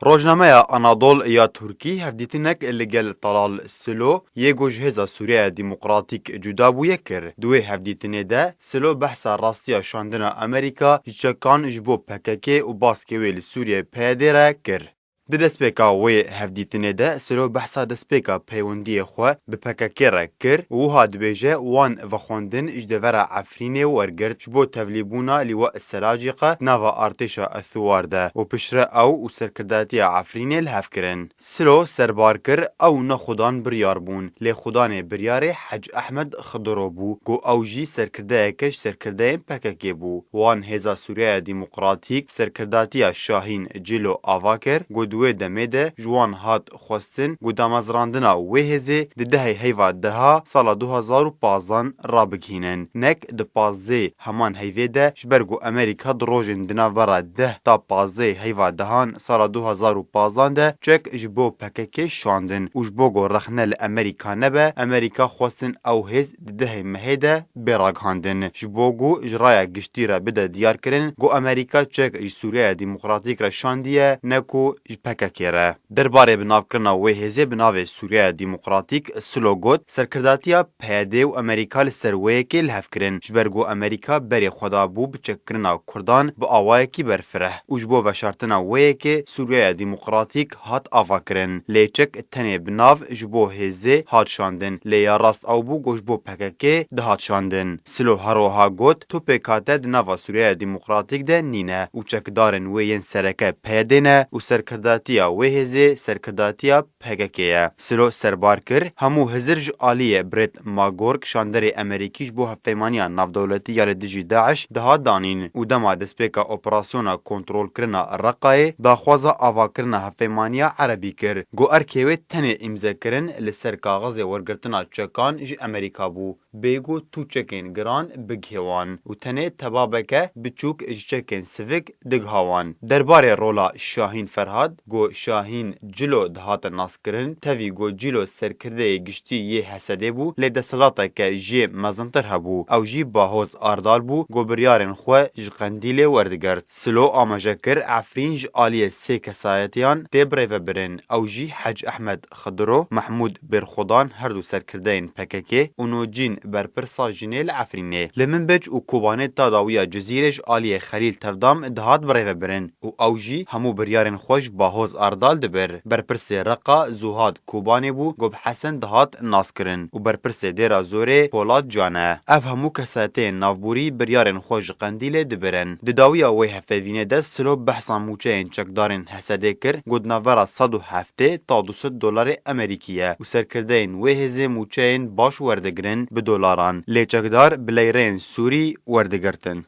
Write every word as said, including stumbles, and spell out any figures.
Rojnameya Anadol ya Tirkî hevdîtinek li gel Talal Silo yê ku ji Hêza Sûriyeya Demokratîk cuda bûye kir. Di wê hevdîtinê de Silo behsa rastiya şandina Amerîka ji çekan ji bo P K K û baskê wê li Sûriyeyê P Y D re kir. Di destpêka wê hevdîtinê de Silo behsa destpêka peywendiyê xwe bi P K K re kir û wiha dibêje, wan vexwendin ji devera Efrînê wergirt ji bo tevlîbûna Lîwa Selacîqe nava artêşa Ethiwar de û piştre ew û serkirdatiya Efrînê li hev kirin. Silo serbar kir, ew ne xudan biryar bûn, lê xudanê biryarê Hec Ehmed Xidiro bû, ku ew jî serkirdeyeke ji serkirdeyên P K K bû. Wan Hêza Sûriyeya Demokratîk serkirdatiya Şahîn Cilo ava kir, ku di wê demê de ji wan hat xwestin ku damezrandina wê hêzê di dehê heyva deha sala du hezar û pazdan rabigihînin. Nek di pazdê heman heyvê de, ji ber ku Amerîka di rojên di navbera deh ta pazdê heyva dehan sala du hezar û pazdan de çek ji bo P K K şandin û ji bo ku rexne li Amerîka nebe, Amerîka xwestin ew hêz di dehê mehê de bê ragihandin. Ji bo ku ji raya giştî re bide diyarkirin ku Amerîka çek ji Sûriyeya Demokratîk re şandiye, ne ku ji P K K re. Derbarê binavkirina wê hêzê bi navê Sûriyeya Demokratîk, Silo got, serkirdatiya P Y D û Amerîka li ser wê yekê li hev kirin, ji ber ku Amerîka berê xwe dabû bi çekkirina Kurdan bi awayekî berfireh û ji bo veşartina wê yekê Sûriyeya Demokratîk hat avakirin. Lê çek tenê bi nav ji bo hêzê hat şandin, lê ya rast ew bû ku ji bo P K K dihat şandin. Silo herwiha got, tu pêkhate di nava Sûriyeya Demokratîk de nîne û çekdarên wê yên sereke P Y D ne û serkirdatiya wê hêzê serkirdatiya P K K ye. Silo serbar kir, hemû hizir ji aliyê Brett McGurk, şanderê Amerîkî ji bo hevpeymaniya navdewletî ya li dijî DAIŞ, dihat danîn û dema destpêka operasyona kontrolkirina Reqayê, daxwaza avakirina hevpeymaniya Erebî kir, ku erkê wê tenê îmzekirin li ser kaxizê wergirtina çekan ji Amerîka bû. Bêyî ku tu çekên giran bigihê wan û tenê tebabeke biçûk ji çekên sivik digiha wan. Derbarê rola Şahîn Ferhad, ku Şahîn Cilo dihate naskirin, tevî ku Cilo serkirdeyê giştî yê H S D'ê bû, lê desthilateke jê mezintir hebû. Ew jî Bahoz Ardal bû, ku biryarên xwe ji Qendîlê werdigirt. Silo amaje kir, Efrîn ji aliyê sê kesayetiyan tê birêvebirin. Ew jî Hec Ehmed Xidiro, Mehmûd Bêrxudan, her du serkirdeyên P K K û Nocîn berpirsa jinê li Efrînê. Li Minbic û Kobanê ta dawiya Cizîrê ji aliyê Xelîl Tevdam dihat birêvebirin û ew jî hemû biryarên xwe ji Bahoz Ardal dibir. Berpirsê Reqa Zuhad Kobanê bû, ku bi Hesen dihat naskirin û berpirsê Dêra Zorê Polat Can e. Ev hemû kesayetiyên navborî biryarên xwe ji Qendîlê dibirin. Di dawiya wê hevpeyvînê de Silo behsa mûçeyên çekdarên H S D'ê kir, ku di navbera sed û heftê ta du sed dolarê Amerîkî ye û serkirdeyên wê hêzê mûçeyên baş werdigirin bi dolaran, lê çekdar bi leyreyên Sûrî werdigirtin.